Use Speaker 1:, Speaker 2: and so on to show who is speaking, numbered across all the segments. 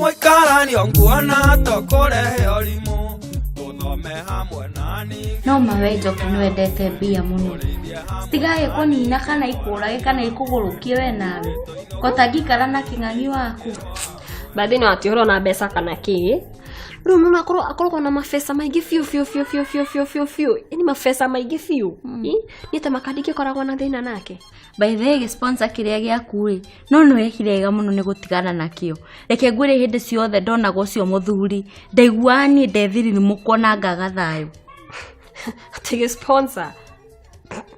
Speaker 1: Mũikaranio nguona tũkũrehe ũrimũ tũthome hamwe na ningĩ
Speaker 2: No mawe Njoki nĩwendete mbia mũno. Citigae kũnina kana ikũrage kana ikũgũrũkie we nawe. Kotangĩikara na kĩng'ang'i waku.
Speaker 3: Bathi no ati ũhoro na mbeca kana kĩ rĩu mũno akorwo akoragwo na mabesa maingĩ biũ biũ biũ biũ biũ biũ biũ biũ yani mabesa maingĩ biũ. Niĩ ta makandi ngĩkoragwo na thĩna nake.
Speaker 2: By the way, gĩsponsor kĩrĩa gĩaku rĩ, no nĩwekire wega mũno nĩ gũtigana nakĩo. Reke ngwĩre hĩndĩ ciothe ndonaga ũcio mũthuri, ndaiguaga niĩ ndethirimũkwo na ngaga thayũ.
Speaker 3: Atĩ gĩsponsor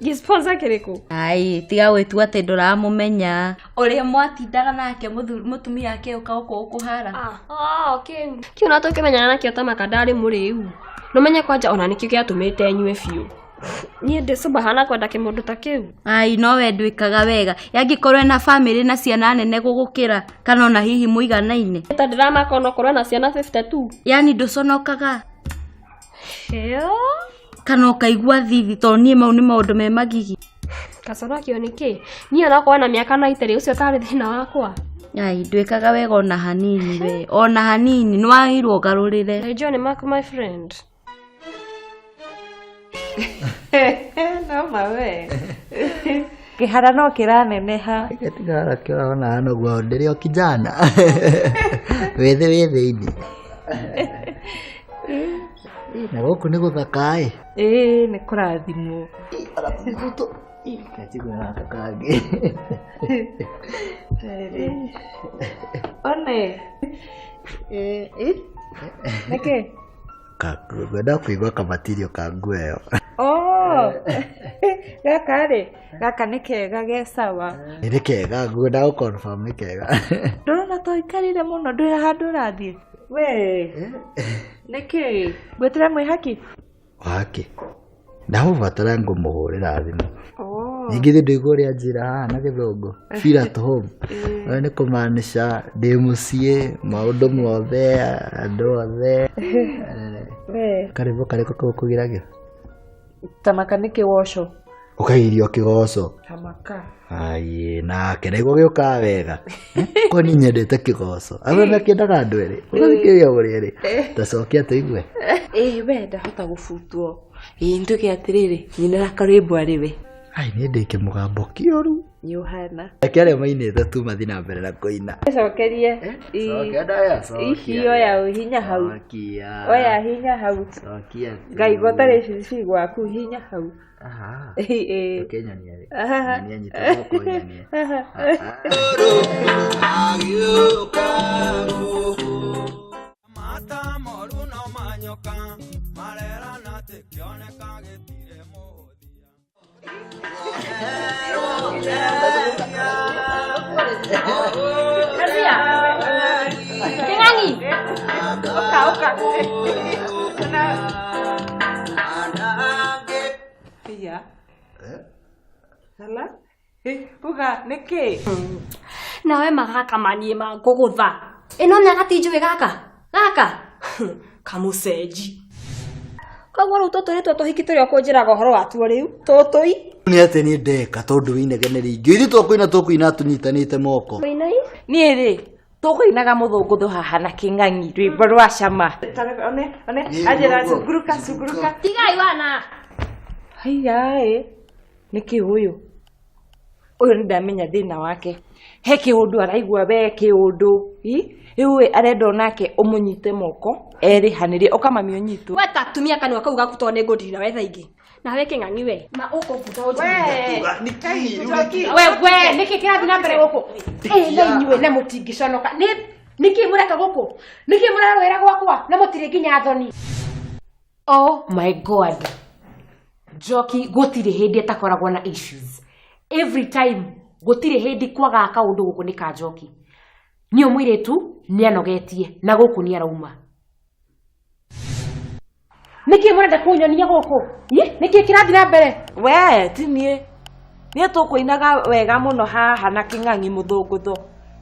Speaker 3: gĩsponsor kĩrĩkũ?
Speaker 2: Ai, tiga gwĩtua atĩ ndũramũmenya. Ũrĩa mwatindaga nake mũtumia ake ũka gũkũ ũkũhara.
Speaker 3: Ah, kĩu kĩu na tũkĩmenyana nakĩo ta makanda arĩ mũrĩu. Nũmenye kwanja ona nĩkĩo gĩatũmĩte nyue biũ. Niĩ ndĩ subahana kwenda kĩmũndũ ta kĩu.
Speaker 2: Ai, no we ndwĩkaga wega. Yangĩkorwo ena bamĩrĩ na ciana nene gũgũkĩra kana ona hihi mũiganaine.
Speaker 3: Ta ndĩramaka onokorwo ena ciana 52.
Speaker 2: Yani ndũconokaga
Speaker 3: Ĩyo.
Speaker 2: Kana ũkaigua thithi tondũ niĩ mau nĩ maũndũ me magigi.
Speaker 3: Kaconokio nĩ kĩ? Niĩ onakorwo na mĩaka 90 ũcio tarĩ thĩna wakwa.
Speaker 2: Ai, ndwĩkaga wega ona hanini we. Ona hanini nĩ wagĩrĩirwo ũgarũrĩre.
Speaker 3: Hey, John Mark, my friend.
Speaker 4: No mawe kĩhara no kĩraneneha.
Speaker 5: Gĩtigara kĩrona hano guo ndĩrĩ o kijana wĩthĩ wĩ thĩinĩ na gũkũ nĩ gũthaka ĩ.
Speaker 4: Ĩĩ, nĩ kũrathimwo.
Speaker 5: Tũtũ kajigua gaka kangĩ.
Speaker 4: One ĩ nĩkĩ?
Speaker 5: Ngwenda kũigua kamatirio ka nguo ĩyo.
Speaker 4: Oh, gaka rĩ, gaka nĩ kega ge sawa.
Speaker 5: Nĩ kega, ngwenda gũ confirm nĩ kega.
Speaker 4: Ndũrona to ikarire mũno, ndũrĩ handũ ũrathiĩ we? Nĩkĩ, ngwĩtĩre mwĩhaki?
Speaker 5: Wake ndamũbatara, ngũmũhũrĩra thimũ.
Speaker 4: Oh.
Speaker 5: Ningĩ thĩ ndũigua ũrĩa njĩra haha na gĩthũngũ, "Feel at home." Ũyũ nĩ kũmaanisha ndĩ mũciĩ, maũndũ mothe, andũ othe.
Speaker 4: We.
Speaker 5: Karĩmbo karĩkũ kau kũgiragio?
Speaker 4: Tamaka nĩ kĩgoco.
Speaker 5: Ũkagirio kĩgoco?
Speaker 4: Tamaka.
Speaker 5: Aiĩ, nake naiguo gĩũkaga wega ko niĩ nyendete kĩgoco, arĩa mekĩendaga andũ erĩ ũgathikĩrĩria mũrĩ erĩ, tacokia tũigue.
Speaker 4: Ĩ we ndahota gũbutwo, ĩ nduge atĩrĩrĩ, nyinĩra karwĩmbo arĩ we.
Speaker 5: Ai, niĩ ndĩ kĩmũgambo kĩũru.
Speaker 4: Nĩ ũhana.
Speaker 5: Reke arĩa mainĩte tu mathiĩ na mbere na kũina.
Speaker 4: Cokerie.
Speaker 5: Cokia ndaya, cokia.
Speaker 4: Ici oya hinya hau.
Speaker 5: Cokia.
Speaker 4: Oya hinya hau.
Speaker 5: Cokia tu.
Speaker 4: Ngaigua tarĩ cici gwaku, hinya hau.
Speaker 5: Aha.
Speaker 4: Ĩ.
Speaker 5: Ũkĩnyonia rĩ?
Speaker 4: Aha.
Speaker 5: Nyonia, nyita moko nyonie.
Speaker 1: Agĩũka mata moru no manyoka marerana atĩ kĩoneka gĩtirĩ mũthia.
Speaker 3: Kasia. Kĩng'ang'i.
Speaker 4: Ũka ũka. Iya. Hala. Uga nĩkĩ?
Speaker 3: Nawe magaka maniĩ mangũgũtha. Ĩno nyaga ti njũĩ gaka. Gaka. Kamũcenji. Koguo rĩu tũtũ nĩtuo tũhiki tũrĩa ũkũnjĩraga ũhoro watuo rĩu. Tũtũi.
Speaker 5: Nĩ atĩ niĩ ndeka tondũ wĩinegene rĩingĩ, ithuĩ tũkũina tũkũina tũnyitanĩte moko.
Speaker 3: Kũinai?
Speaker 4: Niĩ rĩ, tũkũinaga mũthũngũthũ haha na kĩng'ang'i rwĩmbo rwa cama. One one.
Speaker 5: Niĩ
Speaker 4: Anjĩra
Speaker 5: nĩguo.
Speaker 4: cunguruka cunguruka.
Speaker 3: Tigai wana.
Speaker 4: Haiya ĩ, nĩkĩ ũyũ? Ũyũ nĩ ndamenya thĩna wake. He kĩũndũ araigua we kĩũndũ. Ĩ, rĩu ĩ arenda onake ũmũnyite moko erĩhanĩrie, ũkamami ũnyitwo.
Speaker 3: Weta atumia kanua kau gaku tondũ nĩngũndiri nawe thaa ingĩ. Nawe kĩng'ang'i we. Ma ũkũbuta ũnjĩre.
Speaker 6: We we, nĩkĩ kĩrathiĩ na mbere gũkũ? Ĩ na inyuĩ na mũtingĩconoka nĩ nĩkĩ mũreka gũkũ? Nĩkĩ mũrarũĩra gwakwa na mũtirĩ nginya thoni? Oh my God, Njoki gũtirĩ hĩndĩ ĩtakoragwo na issues. Every time gũtirĩ hĩndĩ kwagaga kaũndũ gũkũ nĩ ka Njoki. Niĩ mũirĩtu nĩ anogetie na gũkũ nĩ arauma. Nĩkĩ mũrenda kũnyonia gũkũ? Ĩ, nĩkĩ kĩrathiĩ na mbere?
Speaker 4: We ti niĩ, niĩ tũkũinaga wega mũno haha na kĩng'ang'i mũthũngũthũ.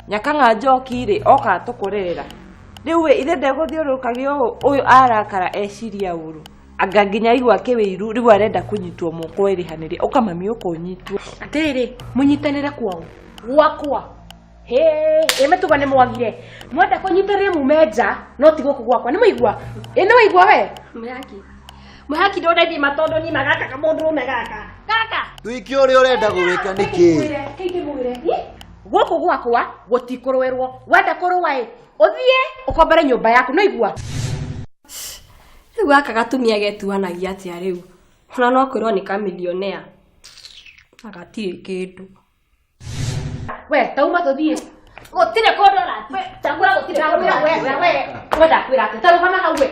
Speaker 4: Nyakang'a Njoki rĩ oka tũkorerera rĩu ĩ ithe ndegũthiũrũrũkagia ũũ, ũyũ arakara eciria ũru, anga nginya aigua kĩwĩiru, rĩu arenda kũnyitwo moko erĩhanĩrie, ũkamami ũka ũnyitwo.
Speaker 6: Atĩrĩrĩ, mũnyitanĩre kwao gwakwa. Ĩ mĩtugo nĩ mwagire mwenda kũnyitĩrĩra mume nja no ti gũkũ gwakwa nĩ mũigua ĩ nĩ waigua we
Speaker 3: Mwihaki. Mwihaki ndũndeithie matondũ ni magaka kamũndũrũme gaka. Gaka.
Speaker 5: Twĩke ũrĩa ũrenda gũgĩka nĩkĩ?
Speaker 6: Kĩndĩmwĩre gũkũ gwakwa gũtikũrũĩrwo wenda kũrũa ĩ ũthiĩ ũkombere nyũmba yaku nĩ igua
Speaker 3: Rĩu gaka gatumia getuanagia atĩa rĩu? Ona no kwĩrwo nĩ kamilionea. Na gatirĩ kĩndũ.
Speaker 6: We tauma tũthiĩ
Speaker 3: Gũtirĩ kũndũ ũrathiĩ. Ndakũra gũtirĩ kũndũ
Speaker 6: we
Speaker 3: ũrathiĩ.
Speaker 6: we we ndakwĩra atĩ ta rũgama hau we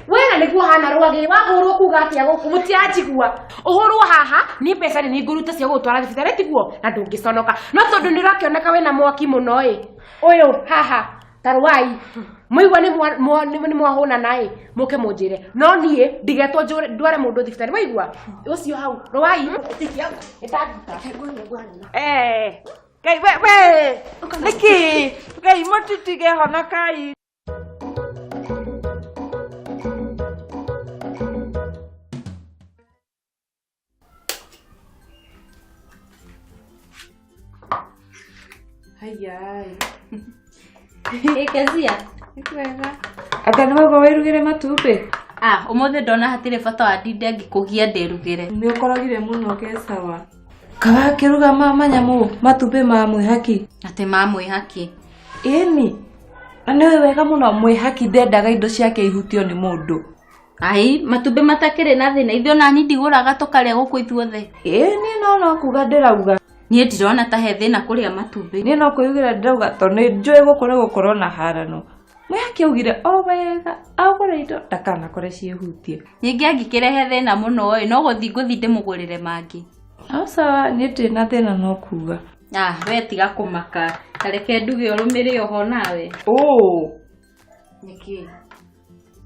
Speaker 6: we na nĩguo hana rwagĩ wahũrwo kuga atĩa gũkũ mũtiranjigua ũhũrwo haha niĩ mbeca nĩ ningũruta cia gũgũtwara thibitarĩ tiguo na ndũngĩconoka no tondũ nĩ ũrakĩoneka wĩna mwaki mũno ĩ ũyũ haha ta rwai mũigua nĩ mwahũnana ĩ mũke mũnjĩre no niĩ ndigetwo ndware mũndũ thibitarĩ waigua ũcio hau rwai ĩtanguta
Speaker 4: Eh, Ngai we we nĩkĩ Ngai mũtitige honokai.
Speaker 7: Haiya.
Speaker 2: Ĩ Kezia.
Speaker 4: Anga nĩ waigua wĩrugĩre matumbĩ?
Speaker 2: Ah, ũmũthĩ ndona hatirĩ bata wa ndinde ngĩkũgia ndĩrugĩre.
Speaker 7: Nĩ ũkorogire mũno ke sawa. Kawakĩruga ma manyamũ matumbĩ ma mwĩhaki.
Speaker 2: Atĩ ma mwĩhaki.
Speaker 4: Ĩni. Na nĩ ũĩ wega mũno mwĩhaki ndendaga indo ciake ihutio nĩ mũndũ.
Speaker 2: Ai, matumbĩ matakĩrĩ na thĩna ithuĩ ona niĩ ndigũraga tũkarĩa gũkũ ithuothe.
Speaker 4: Ĩni no no kuga ndĩrauga.
Speaker 2: Niĩ ndirona ta he thĩna kũrĩa matumbĩ.
Speaker 4: Niĩ no kwĩugĩra ndĩrauga tondũ nĩ njũĩ gũkũ nĩ gũkorwo na harano. Mwĩhaki augire o wega agũre indo ndakanakore ciĩhutie.
Speaker 2: Ningĩ angĩkĩrehe thĩna mũno ĩ, no gũthiĩ ngũthiĩ ndĩmũgũrĩre mangĩ.
Speaker 4: No sawa niĩ ndirĩ na thĩna no kuga.
Speaker 2: Ah, we tiga kũmaka. Ta reke nduge ũrũmĩrĩre oho nawe.
Speaker 4: Ũũ.
Speaker 2: Nĩkĩ?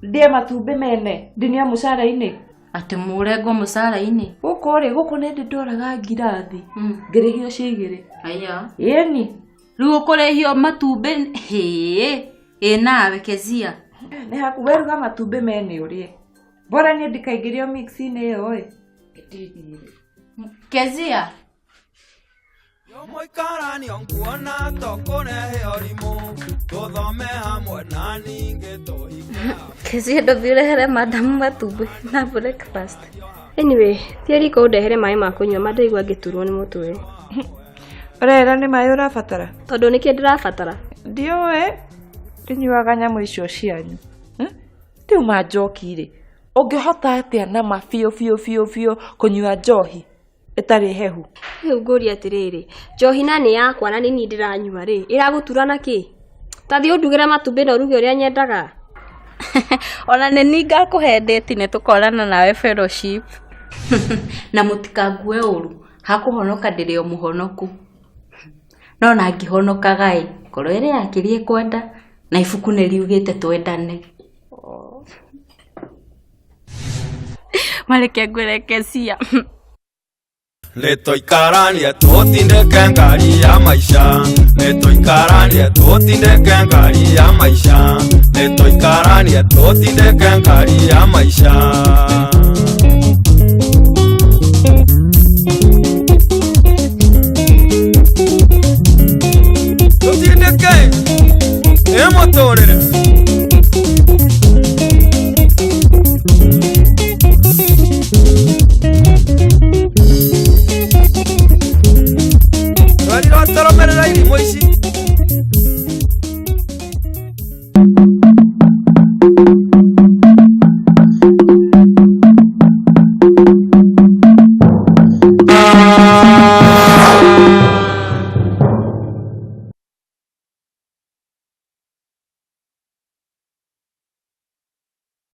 Speaker 4: Ndĩe matumbĩ mene ndinia mũcara-inĩ.
Speaker 2: Atĩ mũrengwo mũcara-inĩ.
Speaker 4: Gũkũ rĩ gũkũ nĩ ndĩ ndoraga ngirathi ngĩrĩhio cia igĩrĩ.
Speaker 2: Aya.
Speaker 4: Ĩni.
Speaker 2: Rĩu ũkũrĩhio matumbĩ hĩ ĩ nawe Kezia.
Speaker 4: Nĩ haku weruga matumbĩ mene ũrĩe. Bora niĩ ndikaingĩrio mix-inĩ ĩyo ĩ.
Speaker 2: Kezia.
Speaker 1: Mũikaranio nguona tũkũrehe ũrimũ tũthome hamwe na ningĩ tũhike.
Speaker 2: Kezia ndũthiĩ ũrehere madamu matumbĩ na breakfast.
Speaker 3: Anyway, thiĩ riko ũndehere maĩ ma kũnyua ma ndaigua ngĩturwo nĩ mũtwe.
Speaker 4: Ũrera nĩ maĩ ũrabatara?
Speaker 3: Tondũ nĩkĩ ndĩrabatara?
Speaker 4: Ndiũĩ. Ndinyuaga nyamũ icio cianyu. Rĩu ma njoki rĩ, ũngĩhota atĩa na ma biũ biũ biũ biũ kũnyua njohi ĩtarĩ hehu?
Speaker 3: Rĩu ngũria atĩrĩrĩ, njohi na nĩ yakwa na nĩ niĩ ndĩranyua rĩ, ĩragũtura na kĩ? Ta thiĩ ũndugĩre matumbĩ na ũruge ũrĩa nyendaga.
Speaker 2: Ona nĩ niĩ ngakũhe ndĩti nĩ tũkorana nawe fellowship. Na mũtikangue ũru, hakũhonoka ndĩrĩ o mũhonoku. No na ngĩhonokaga ĩ, ngoro ĩrĩa yakĩrie kwenda na ibuku nĩ riugĩte twendane. Mareke ngwĩre Kezia.
Speaker 1: Nĩtũikaranie tũtindĩke ngari ya maica nĩtũikaranie tũtindĩke ngari ya maica nĩtũikaranie tũtindĩke ngari ya maica.